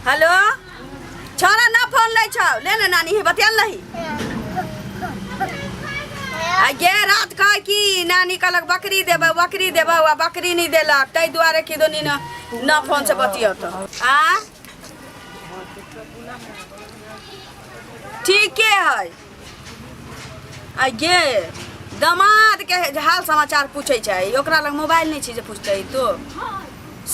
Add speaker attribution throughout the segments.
Speaker 1: Hello छोरा ना phone लै छौ ले ने नानी हे बतियाल रही आ गे रात कह कि नानी कहलक बकरी देबै बकरी देबै आ बकरी नहि देलक ताहि दुआरे कि दोनी न न फोन से बतियत आ ठीके है आ गे दमाद के हाल समाचार पूछै छै ओकरा लग मोबाइल नहि छै जे पूछतै तो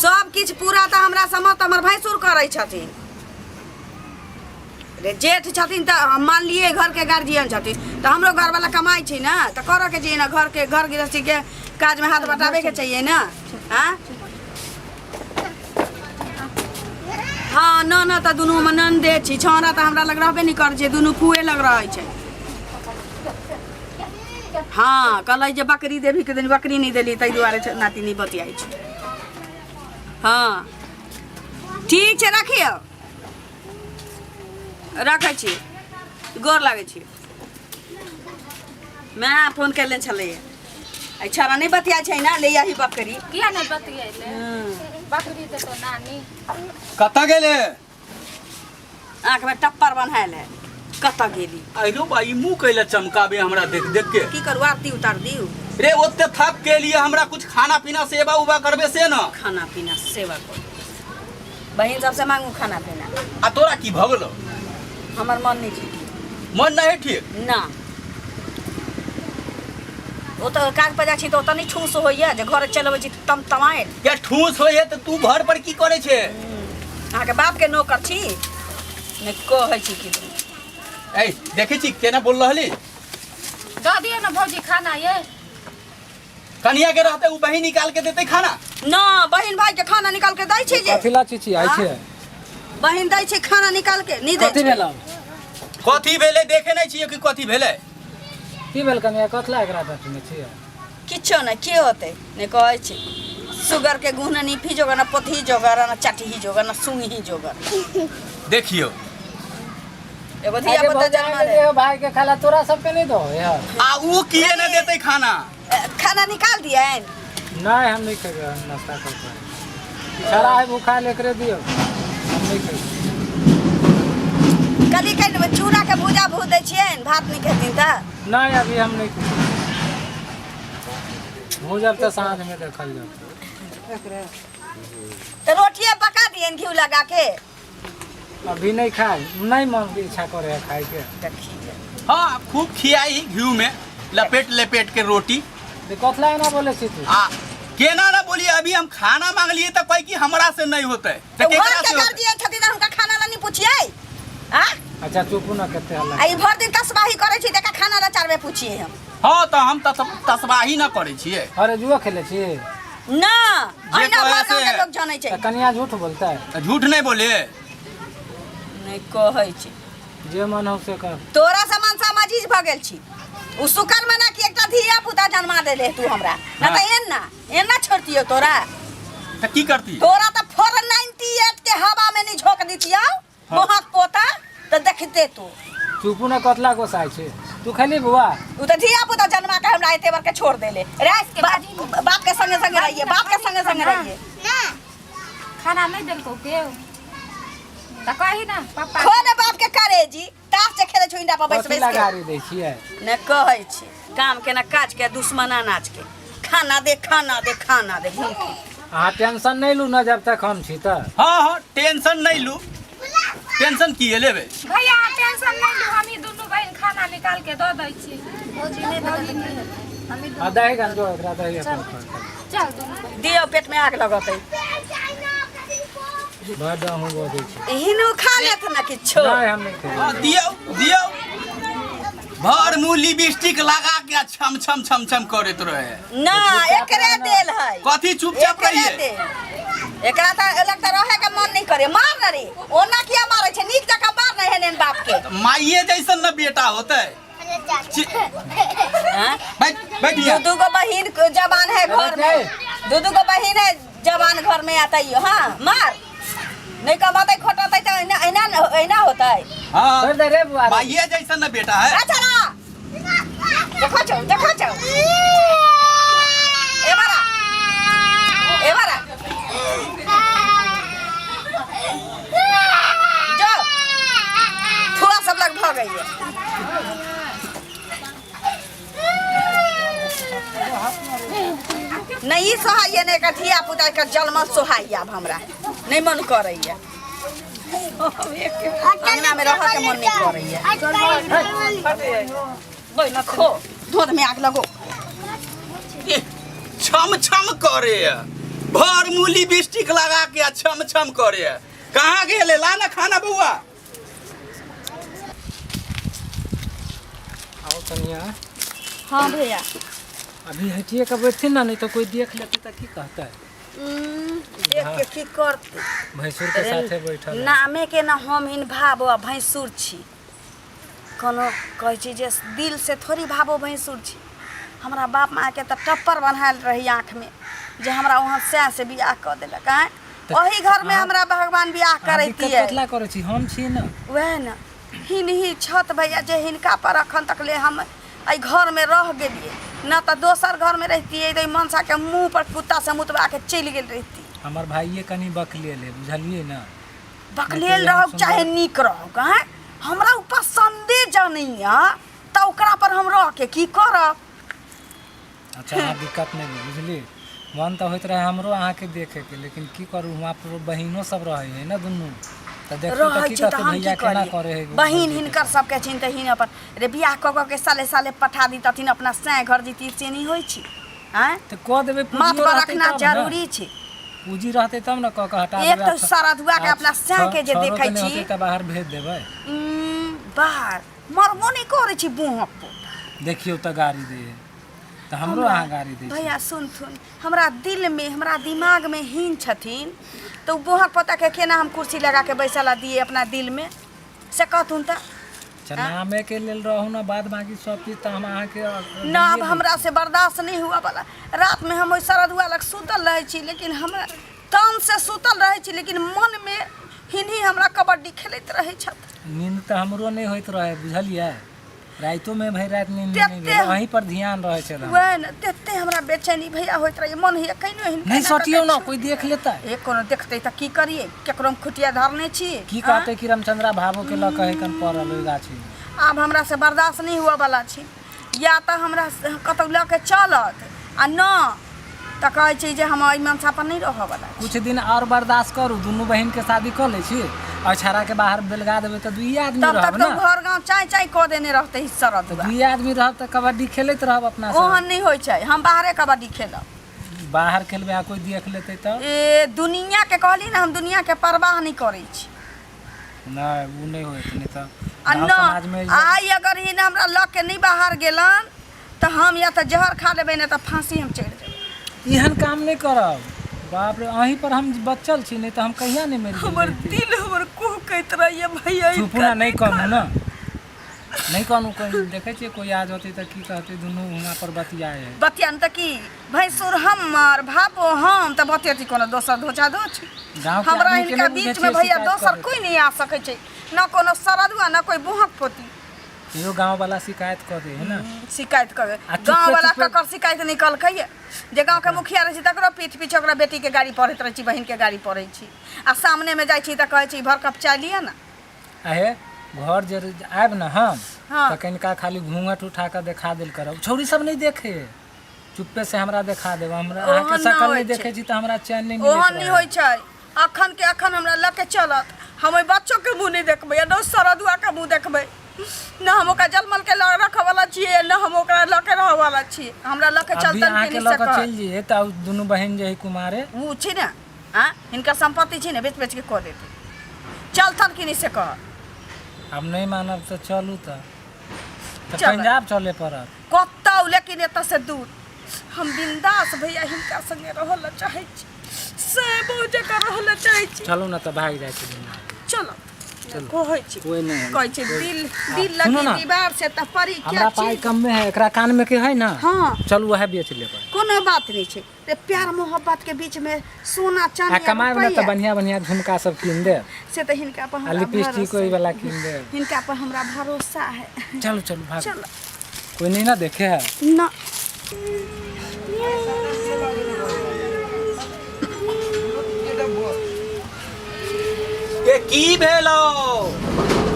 Speaker 1: सब किछु पूरा तऽ हमरा समझ तऽ हमर भैंसुर करै छथिन रे जेठ छथिन तऽ हम मानलियै घरके गार्जियन छथिन तऽ हमरो घरवाला कमाइ छै ने तऽ करऽके चाहिए ने घरके घर गृहस्थीके काजमे हाथ बटाबैके चाहिए ने आँ हँ न न तऽ दुनूमे ननदे छी छौड़ा तऽ हमरा लग रहबे नहि करै छै दुनू फुए लग रहै छै हँ कहलै जे बकरी देबही के दिन बकरी नहि देली ताहि दुआरे नाती नहि बतियाइ छै हँ ठीक छै रखियौ रखै छी गोर लागै छी माय फोन कयने छलैए एहि छौड़ा नहि बतियाइ छै ने ले आही बकरी
Speaker 2: किया नहि बतियेले बकरी देतो नानी
Speaker 3: कतऽ गेले
Speaker 1: आँखिमे टप्पर बन्हायल है कतऽ गेली
Speaker 3: अरे बा ई मुंह कैला चमकाबे हमरा देख देख के
Speaker 1: की करू आरती उतार दियौ
Speaker 3: रे ओते थक के लिए हमरा कुछ खाना पीना सेवा उबा करबे से न
Speaker 1: खाना पीना सेवा करू बहिन सबसे मांगू खाना पीना
Speaker 3: आ तोरा की भऽ गेलो
Speaker 1: हमर मन नहीं ठीक
Speaker 3: मन नहीं ठीक
Speaker 1: ना ओ तऽ काज पर जाइ छी तऽ ओतऽ नहि ठूस होइए जे घर चलि अबै छी तम तमायल
Speaker 3: या ठूस होइए तऽ तू घर पर की करै छे
Speaker 1: अहाँके बापके नौकर छी नहि कहै छी कि
Speaker 3: ऐ देखै छी केना बोल रहली
Speaker 2: दऽ दियौ ने भौजी खाना ये
Speaker 3: कनिया के रहते उ बहिन निकाल के देते खाना
Speaker 1: ना बहिन भाई के खाना निकाल के दै छै जे
Speaker 4: कथी ला चीची आई छै
Speaker 1: बहिन दै छै खाना निकाल के नहि दै
Speaker 4: कथी
Speaker 1: छै
Speaker 4: भेल
Speaker 3: कथी भेलै देखे नहीं छियै कि कथी भेलै
Speaker 4: की भेल कनिया कथी ला एकरा डटने छियै
Speaker 1: किछो नहि के होतै नहि कहै छै सुगर के गुह ने नीफी जोगर ने पोथी जोगर ने चटही जोगर ने सुंगही जोगर
Speaker 3: देखियौ
Speaker 1: एगो धिया
Speaker 4: आगे
Speaker 1: पुता
Speaker 4: भौजाई
Speaker 1: जन्म
Speaker 4: के
Speaker 1: ले
Speaker 4: दियो भाई के खाला तोरा सबके नहीं दो यार
Speaker 3: आ उ किए नहीं देते खाना
Speaker 1: खाना निकाल दिए
Speaker 4: नहीं हम नहीं खेबै हम नाश्ता करबै छड़ा है भूखा लेकरे दियो हम नहीं खेबै
Speaker 1: कली कनि चूड़ा के भूजा भूज दै छियनि भात नहि खेथिन तऽ
Speaker 4: नहीं अभी हम नहीं खेबै भूजब तऽ साँझ में देखल जाओ
Speaker 1: तऽ रोटिए पका दियनि घी लगा के
Speaker 4: अभी नहीं खाए नहीं मन के इच्छा करे है खाए के
Speaker 1: देखिए
Speaker 3: हाँ खूब खियाई घी में लपेट लपेट के रोटी
Speaker 4: कथला ना बोले छी तू
Speaker 3: आ केना ना बोलिए अभी हम खाना मांगलिए तो कहे कि हमरा से नहीं होते
Speaker 1: तो
Speaker 3: तो
Speaker 1: घर
Speaker 3: केकरा
Speaker 1: के
Speaker 3: से होतै?
Speaker 1: गार्जियन छथिन तऽ हुनका खाना ला नहीं पूछिए आ
Speaker 4: अच्छा चुपू ना कते हल्ला
Speaker 1: आ ई भर दिन तसबाही करै छी तका खाना ला चारबे पूछिए हम
Speaker 3: हाँ तो हम तसबाही ना करै छियै
Speaker 4: अरे जुआ खेले छी
Speaker 1: ना
Speaker 3: जे
Speaker 1: अहिना
Speaker 3: कहै
Speaker 1: भर गाँव के
Speaker 3: से-
Speaker 1: लोग जानै छै
Speaker 4: तऽ कनिया झूठ बोलता है
Speaker 3: तऽ झूठ नहीं बोले
Speaker 1: नहि कहै छै
Speaker 4: जे मन हो से कर
Speaker 1: तोरा से मनसा मजीज भऽ गेल छी उ शुक्र मना कि एकटा धिया पुता जन्मा देले तू हमरा ना तऽ एन ना एन ना छोड़तियो तोरा
Speaker 3: तऽ की करती
Speaker 1: तोरा तऽ 498 के हवा में नहीं झोंक दितियो मोहक पोता तऽ देखते तू
Speaker 4: चुपू ना कतला गोसाइ छै तू खेली बुआ
Speaker 1: उ तऽ धिया पुता जन्मा के हमरा एते बड़ के छोड़ देले रे बाप के संगे संगे रहिए बाप के संगे संगे रहिए
Speaker 2: खाना नहीं देलको केओ तऽ कही ना पापा
Speaker 1: खोले बाप के करेजी ताश से खेले छो इंडा पर बैस
Speaker 4: कथी
Speaker 1: बैस
Speaker 4: ला
Speaker 1: के
Speaker 4: गाड़ी दै छियै
Speaker 1: ने कहै छी काम के ना काज के दुश्मना नाच के खाना दे खाना दे खाना दे घूम फिर
Speaker 4: अहाँ टेंशन नहीं लू ना जब तक हम छी तऽ
Speaker 3: हाँ हाँ टेंशन नहीं लू टेंशन की है लेबे
Speaker 2: भैया अहाँ टेंशन नहीं लू हम ही दुनू बहिन खाना निकाल के दऽ दै छी
Speaker 5: भौजी नहि देतै तऽ की हेतै हमी
Speaker 4: आ दही गन जो एकरा दही अपन खा खा।
Speaker 2: चल दुनू बहिन
Speaker 1: दियौ पेट में आग लगतै
Speaker 4: बड अहूँ बजै छी
Speaker 1: एहनो खा लेत ना किछो
Speaker 4: नहीं हम नहीं खेबै
Speaker 3: हाँ, दियौ दियौ भर मुँह लिपस्टिक लगा के आ छम छम छम छम करैत रहे
Speaker 1: ना एकरे देल है
Speaker 3: कथी चुपचाप
Speaker 1: एकरे
Speaker 3: रहिए
Speaker 1: देल एकरा तऽ अलग तऽ रहे के मन नहीं करे मार न रे ओना किया मारे छै नीक जकाँ मार न हेन बाप के
Speaker 3: तऽ माइये जैसन न बेटा होतै
Speaker 1: हाँ?
Speaker 3: बैठ बैठ
Speaker 1: दू
Speaker 3: यहाँ
Speaker 1: दू गो बहिन के जवान है घर में दू दू गो बहिन है जवान घर में आता ही हाँ मार नहीं कमाते खोटाते तो ऐना ऐना ऐना होता है
Speaker 3: हाँ
Speaker 4: छोड़ दे रे बुआ रे।
Speaker 3: माइये जैसन न बेटा है
Speaker 1: अच्छा ना देखो चो देखो चो ए बारा ए बारा लगैया। नहीं सोहाइए ने एकर धिया पुता एकर जलमल सोहाइए, आब हमरा नहीं मन करैया अंगना में रह के मन नहीं करैया। खो धोध में आग लगो।
Speaker 3: छम छम करे भर मुँह लिपस्टिक लगा के आ छम छम करे। कहाँ गेले? ला ना खाना बउआ।
Speaker 4: आओ कनिया।
Speaker 1: हाँ भैया।
Speaker 4: अभी हटिए के बैठथिन ना, नहीं तो कोई देख लेते तो की कहता है।
Speaker 1: देख के की करते?
Speaker 4: भैंसुर के साथे बैठल है।
Speaker 1: नामे के ना हम हिन भाबो आ भैंसुर छी, कोनो कहै छी जे दिल से थोड़ी भाबो भैंसुर छी। हमरा बाप माँ के तऽ टप्पर बन्हायल रही आँखिमे जे हमरा वहाँ सएह से बियाह कऽ देलक। आँय, ओही घरमे हमरा भगवान बियाह
Speaker 4: अहाँ दिक्कत
Speaker 1: करैतियै।
Speaker 4: कतला करै छी, हम छी ना।
Speaker 1: वएह ने हिन ही छत भैया जे हिनका पर अखन तक ले हम एहि घरमे रह गेलियै, न तऽ दोसर घरमे रहितियै तऽ मनसाके मुँह पर कुत्ता से मुतबा के चलि गेल रहिती।
Speaker 4: हमर भाइये कनि बकलेल है, बुझलियै ना?
Speaker 1: बकलेल रहौ चाहे नीक रहौ, आँय हमरा ऊपर संदेह जनैया तऽ ओकरा पर हम रह के की करब?
Speaker 4: अच्छा अहाँ दिक्कत नहि लिअ, बुझलियै? मन तऽ होइत रहै हमरो अहाँके देखैके, लेकिन की करू, वहाँ पर बहिनो सब रहै है ना दुनू, तऽ देखतै तऽ
Speaker 1: रहै
Speaker 4: की
Speaker 1: छै तऽ
Speaker 4: कहतै
Speaker 1: हम की
Speaker 4: भैया केना
Speaker 1: करियै?
Speaker 4: करै है
Speaker 1: बहिन
Speaker 4: भौजीके
Speaker 1: हिनकर सबके छिन तऽ हिन अपन रे बियाह कऽ कऽ के साले साले पठा दितथिन अपना सैं घर जैतियै, से नहि होइ छै। आँय
Speaker 4: तऽ कऽ देबै,
Speaker 1: माथ
Speaker 4: पूँजियो
Speaker 1: पर
Speaker 4: रहतै
Speaker 1: रखना
Speaker 4: तब ने।
Speaker 1: जरूरी छै।
Speaker 4: पूँजी रहतै तब ने कऽ कऽ हटा
Speaker 1: एक
Speaker 4: देबै।
Speaker 1: तऽ सरधुआ के अपना सैं के जे
Speaker 4: छओ
Speaker 1: देखै
Speaker 4: के नहि
Speaker 1: छी।
Speaker 4: होतै तऽ बाहर भेज देबै।
Speaker 1: बाहर मरबो नहि करै छी बुहक पोता।
Speaker 4: देखियौ तऽ गाड़ी दै है तऽ हमरो अहाँ गाड़ी दै छी।
Speaker 1: भैया सुनथुन, हमरा दिलमे हमरा दिमागमे हीन छथिन तऽ ओ बोहक पोताके केना हम कुर्सी लगा के बैसला दिए अपना दिलमे, से कहथुन तऽ।
Speaker 4: अच्छा नामे के लेल रहू ना, बाद बाकी सब चीज तऽ हम अहाँके
Speaker 1: ना आब हमरा से बर्दाश्त नहीं हुआ वाला। रात में हम ओहि सरदुआ लग सुतल रहै छी, लेकिन हमरा तन से सुतल रहै छी, लेकिन मनमे हिनही हमरा कबड्डी खेलैत रहै छथि।
Speaker 4: नींद तऽ हमरो नहि होइत रहै, बुझलियै? रातिओमे भरि राति नींद नहि भेल,
Speaker 1: तेते
Speaker 4: अहीं पर ध्यान रहै छल हमर।
Speaker 1: वएह ने तेते हमरा बेचैनी भैया होइत रहै, मन होइए कहिनो हिनका
Speaker 4: नहि
Speaker 1: एना कऽ
Speaker 4: सटियौ
Speaker 1: के
Speaker 4: ना,
Speaker 1: छू।
Speaker 4: कोई देख लेतै।
Speaker 1: ए कोनो देखतै तऽ की करियै? केकरो हम खुटिया धरने छी?
Speaker 4: की
Speaker 1: आँय?
Speaker 4: कहतै कि रामचंद्रा भावो के लऽ कऽ कन पड़ल ओहि गाछीमे।
Speaker 1: आब हमरा से बर्दाश्त नहीं हुआ वाला छै, या तऽ हमरा से कतौ लऽ के चलत आ न तऽ कहै छै जे हम एहि मनसा पर नहि रहऽ वाला छी।
Speaker 4: कुछ दिन और बर्दाश्त करू, दुनू बहिन के शादी कऽ लै छी और छाड़ा के बाहर बेलगा देबै तऽ दुइये आदमी
Speaker 1: तब तक
Speaker 4: रहब
Speaker 1: तऽ
Speaker 4: ना।
Speaker 1: घर गाँव चाय चाय कऽ देने रहतै ई
Speaker 4: तऽ
Speaker 1: सरदुआ।
Speaker 4: दुइये आदमी रहब तऽ कबड्डी खेलैत रहब अपना सब।
Speaker 1: ओहन नहि होइ छै, हम बाहरे कबड्डी खेलब।
Speaker 4: बाहर खेलबै आ कोई देख लेतै तऽ?
Speaker 1: ए दुनिया के कहली ने, हम दुनिया के परवाह नहि करै छी।
Speaker 4: नहि ओ नहि होइत, नहि तऽ
Speaker 1: आ
Speaker 4: गाँव
Speaker 1: न
Speaker 4: समाज में
Speaker 1: आइ अगर हिन हमरा लऽ के नहि बाहर गेलन तऽ हम या तऽ जहर खा लेबै, नहि तऽ फांसी हम चढ़ि जेबै।
Speaker 4: एहन काम नहि करब, बाप रे अहीं पर हम बचल छी, नहि तऽ हम कहिया नहि मरि गेल
Speaker 1: हमर
Speaker 4: रहिती।
Speaker 1: दिल हमर कुहकैत रहैए भैया।
Speaker 4: चुपू ना, नहि कहू ना, नहि कहू। कोई देखै छियै कोई आ जेतै तऽ की कहतै? दुनू हुआँ पर बतियाए है।
Speaker 1: बतियान तऽ की, भैंसुर हमर भापो हम तऽ बतियती, कोनो दोसर धोचा धोची
Speaker 4: गाँव के
Speaker 1: हमरा
Speaker 4: आदमी के
Speaker 1: हिनका
Speaker 4: नहि बुझै
Speaker 1: बीच में
Speaker 4: छियै,
Speaker 1: भैया
Speaker 4: शिकायत
Speaker 1: दोसर
Speaker 4: कऽ
Speaker 1: कोई नहीं आ सकै छै, न कोनो सरदुआ न कोई बुहक पोती।
Speaker 4: देतै। इहो गाँव वाला शिकायत कऽ दे है ना।
Speaker 1: शिकायत करे
Speaker 4: आ चुपे
Speaker 1: गाँव वाला
Speaker 4: चुपे-
Speaker 1: ककर शिकायत निकलकै जे गाँव के मुखिया रहै छै तकरो पीठ पीछे ओकरा बेटी के गाड़ी पढ़ैत रहै छी, बहिन के गाड़ी पढ़ै छी, आ सामने में जाइ छी तऽ कहै छी भर कप चाय लिअ ना।
Speaker 4: आहे घर जे आयब ने हम
Speaker 1: हाँ।
Speaker 4: तऽ कनिका खाली घूंघट उठा कऽ देखा देल करब, छौड़ी सब नहि देखे, चुप्पे से हमरा देखा देब। हमरा
Speaker 1: ओहन
Speaker 4: अहाँके
Speaker 1: नहि
Speaker 4: शकल
Speaker 1: होइ
Speaker 4: नहि
Speaker 1: छै।
Speaker 4: देखै छी तऽ हमरा चैन नहि मिलैत
Speaker 1: ओहन नहि
Speaker 4: रहै।
Speaker 1: होइ छै, अखन के अखन हमरा लऽ के चलत, हम ओहि बच्चो के मुँह नहि देखबै आ न सरदुआ के मुँह देखबै, न हम ओकरा जलमल के लऽ रखऽ वाला छियै, न हम ओकरा लऽ के रहऽ वाला छियै। हमरा लऽ के
Speaker 4: अभी
Speaker 1: चलतन कि
Speaker 4: अहाँके
Speaker 1: नहि
Speaker 4: लऽ
Speaker 1: से
Speaker 4: कऽ
Speaker 1: कह।
Speaker 4: चलि जइयै तऽ दुनू बहिन जे है कुमारे
Speaker 1: ओ छै ने, आँ हिनकर सम्पत्ति छै ने, बेच बेच के कऽ देतै। चलतन कि नहि से कह।
Speaker 4: आब नहि मानब तऽ चलू तऽ
Speaker 1: चलब।
Speaker 4: पंजाब चले पड़त।
Speaker 1: कतौ, लेकिन एतऽ से दूर। हम बिंदास भैया हिनका संगे रहऽ लए चाहै छी, से बहुत जगह रहऽ लए चाहै छी।
Speaker 4: चलू ने तऽ भागि जाइ छी दुनू आदमी।
Speaker 1: चलो कहै छी।
Speaker 4: कोइ नहि है।
Speaker 1: कहै छी दिल दिल
Speaker 4: सुनू
Speaker 1: लगी
Speaker 4: ना।
Speaker 1: दीवार से तऽ परी क्या
Speaker 4: हमरा पाइ
Speaker 1: चीज
Speaker 4: कमे है, एकरा कान में के है ना।
Speaker 1: हाँ।
Speaker 4: चलू वएह बेच लेबै।
Speaker 1: कोनो बात नहीं छै ते प्यार मोहब्बत के बीच में सोना
Speaker 4: आ
Speaker 1: चांदी आ
Speaker 4: कमाएब ने तऽ
Speaker 1: रुपैआ
Speaker 4: बढ़िया बढ़िया झुमका सब कीन देब
Speaker 1: से तऽ हिनका पर
Speaker 4: आ
Speaker 1: हमरा
Speaker 4: लिपस्टिक
Speaker 1: भरोसा
Speaker 4: ओहि वाला कीन देब।
Speaker 1: हिनका पर हमरा भरोसा है।
Speaker 4: चलू चलू भाग।
Speaker 1: चलो।
Speaker 4: कोई नहीं ना देखे है
Speaker 1: ना।
Speaker 3: ए की भेलो?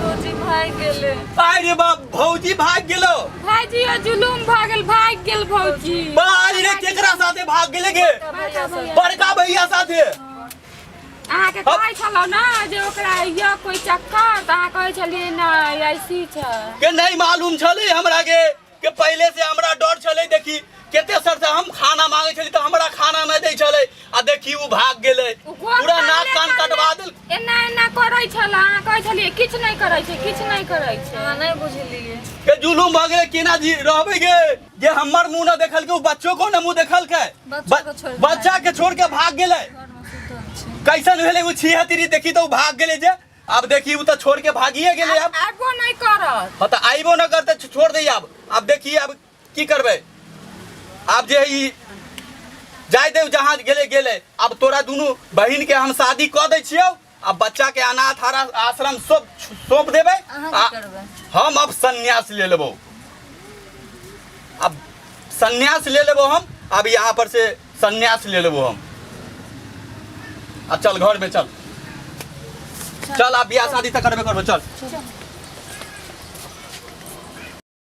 Speaker 2: भौजी
Speaker 5: भागि गेलै।
Speaker 3: आय रे बाप, भौजी भाग गेलो।
Speaker 2: भाईजी ओ जुलूम भऽ गेल, भागि गेल भौजी।
Speaker 3: बाज रे, केकरा साथे भाग गेले गे?
Speaker 2: बड़का भैया।
Speaker 3: बड़का भैया साथे।
Speaker 2: अहाँके कहै छलहुँ ने जे ओकरा यऽ कोइ चक्कर, तऽ अहाँ कहै छलियै नहि ऐसी छै।
Speaker 3: के नहीं मालूम छलै हमरा के पहले से हमरा डर छलै। देखी केते सर से हम खाना मांगे छली तऽ हमरा खाना नहीं दै छलै, आ देखी उ भाग गेलै।
Speaker 2: उ गोर
Speaker 3: पूरा नाक
Speaker 2: करले
Speaker 3: कान
Speaker 2: करले
Speaker 3: कटवा देल।
Speaker 2: एना एना करै छल, अहाँ कहै छलियै किछु नहि करै छै, किछु नहि करै छै।
Speaker 5: अहाँ नहि बुझलियै।
Speaker 3: के जुलूम भऽ गेलै। केना जी रहबै गे? जे हमर मुंह न देखलकै, उ बच्चो को न मुंह देखलकै।
Speaker 5: बच्चो के छोड़ि के
Speaker 3: बच्चा के छोड़ के भाग गेलै।
Speaker 5: घरमे सुतल छै।
Speaker 3: कैसन भेलै उ छिहत्तरी? देखी तऽ उ भाग गेलै जे आब देखी उ तऽ छोड़ के भागिए गेलै आब।
Speaker 2: आबो नहि करत।
Speaker 3: हाँ तऽ आइबो न करतै, छोड़ दे आब। आब देखी आब की करबै आब। जे ई जाय दे, जहाँ गेलै गेलै। आब तोरा दुनू बहिन के हम शादी कऽ दै छियौ, आ बच्चा के अनाथ आश्रम सब सौंप देबै।
Speaker 5: अहाँ
Speaker 3: आ
Speaker 5: की करबै?
Speaker 3: हम अब संन्यास ले लेबो, अब संन्यास ले लेबो हम। अब यहाँ पर से संन्यास ले लेबो हम। अब चल, घर में चल, चल। अब बियाह शादी तऽ करबे करबो, चल।